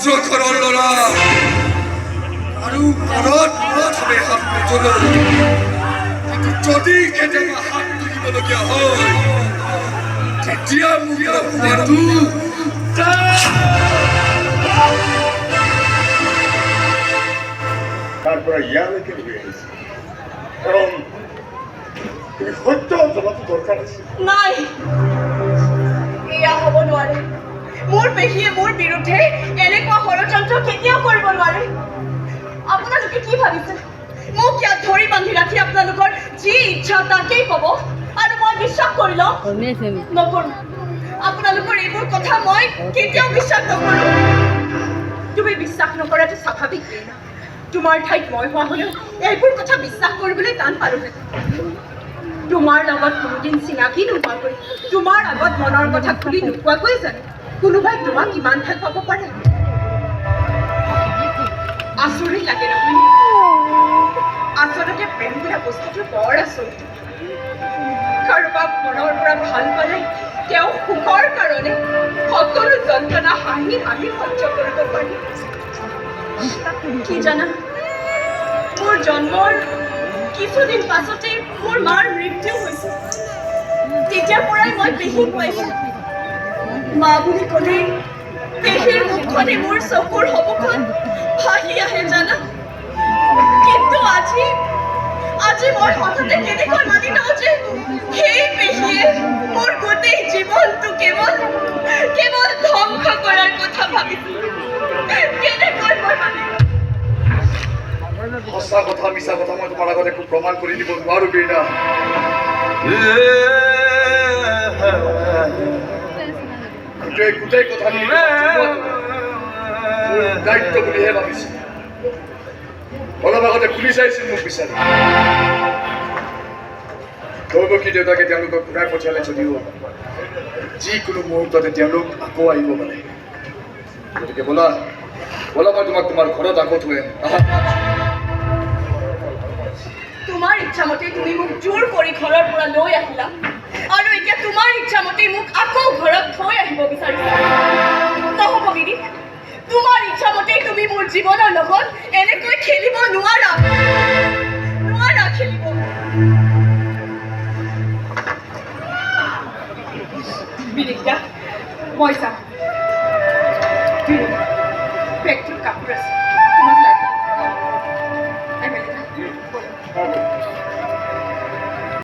ভদ্ৰ ঘৰৰ ল'ৰা আৰু ঘৰত প্ৰথমে হাত নোতোলো। কিন্তু যদি কেতিয়াবা হাত তুলিবলগীয়া হয়, তেতিয়া মোক পোৱাটো। তাৰ পৰা ইয়ালৈকে লৈ আহিছে, কাৰণ তুমি সত্য জনাটো দৰকাৰ আছিল। নাই, এয়া হ'ব নোৱাৰে। মোৰ পেহীয়ে মোৰ বিৰুদ্ধে এনেকুৱা ষড়যন্ত্ৰ কেতিয়াও কৰিব নোৱাৰে। আপোনালোকে কি ভাবিছে? মোক ইয়াত ধৰি বান্ধি ৰাখি আপোনালোকৰ যি ইচ্ছা তাকেই ক'ব আৰু মই বিশ্বাস কৰি ল'ম? নকৰোঁ। আপোনালোকৰ এইবোৰ কথা মই কেতিয়াও বিশ্বাস নকৰোঁ। তুমি বিশ্বাস নকৰাটো স্বাভাৱিক, ৰীণা। তোমাৰ ঠাইত মই হোৱা হ'লেও এইবোৰ কথা বিশ্বাস কৰিবলৈ টান পালোহেঁতেন। তোমাৰ লগত কোনোদিন চিনাকি নোহোৱাকৈ, তোমাৰ আগত মনৰ কথা খুলি নোকোৱাকৈ জানো কোনোবাই তোমাক ইমান ভাল পাব পাৰে? আচৰিত লাগে নহয়? আচলতে প্ৰেম বোলা বস্তুটো বৰ আচৰিত। কাৰোবাক মনৰ পৰা ভাল পালে তেওঁ সুখৰ কাৰণে সকলো যন্ত্ৰণা হাঁহি হাঁহি সহ্য কৰিব পাৰি। কি জানা, মোৰ জন্মৰ কিছুদিন পাছতেই মোৰ মাৰ মৃত্যু হৈছিল। তেতিয়াৰ পৰাই মই পেহীক পাইছোঁ। মা বুলি ক'লেই পেহীৰ মুখখনে মোৰ চকুৰ সন্মুখত ভাহি আহে, জানা। কিন্তু আজি মই হঠাতে কেনেকৈ মানি লওঁ যে সেই পেহীয়ে মোৰ গোটেই জীৱনটো কেৱল কেৱল ধ্বংস কৰাৰ কথা ভাবিছিল? কেনেকৈ মই মানি লওঁ? সঁচা কথা, মিছা কথা মই তোমাৰ আগত একো প্ৰমাণ কৰি দিব নোৱাৰো, বীণা। গোটেই গোটেই কথাখিনি তোমাক জনোৱাটো মোৰ দায়িত্ব বুলিহে ভাবিছো। অলপ আগতে পুলিচ আহিছিল মোক বিচাৰি। দৈৱকী দেউতাকে তেওঁলোকক ঘূৰাই পঠিয়ালে যদিও যিকোনো মুহূৰ্ততে তেওঁলোক আকৌ আহিব পাৰে। গতিকে ব'লা, ব'লা, মই তোমাক তোমাৰ ঘৰত আকৌ থৈ আহিম। আহা। তোমাৰ ইচ্ছামতে তুমি মোক জোৰ কৰি ঘৰৰ পৰা লৈ আহিলা আৰু এতিয়া তোমাৰ ইচ্ছামতে মোক আকৌ ঘৰত থৈ আহিব বিচাৰিছা। নহ'ব গিৰি, তোমাৰ ইচ্ছামতে তুমি মোৰ জীৱনৰ লগত এনেকৈ খেলিব নোৱাৰা, নোৱাৰা খেলিব। বিনীতা, মই যাম। বিনীতা, বেগটোত কাপোৰ আছে, তোমাক লাগে। এমেলিকা, ব'লা।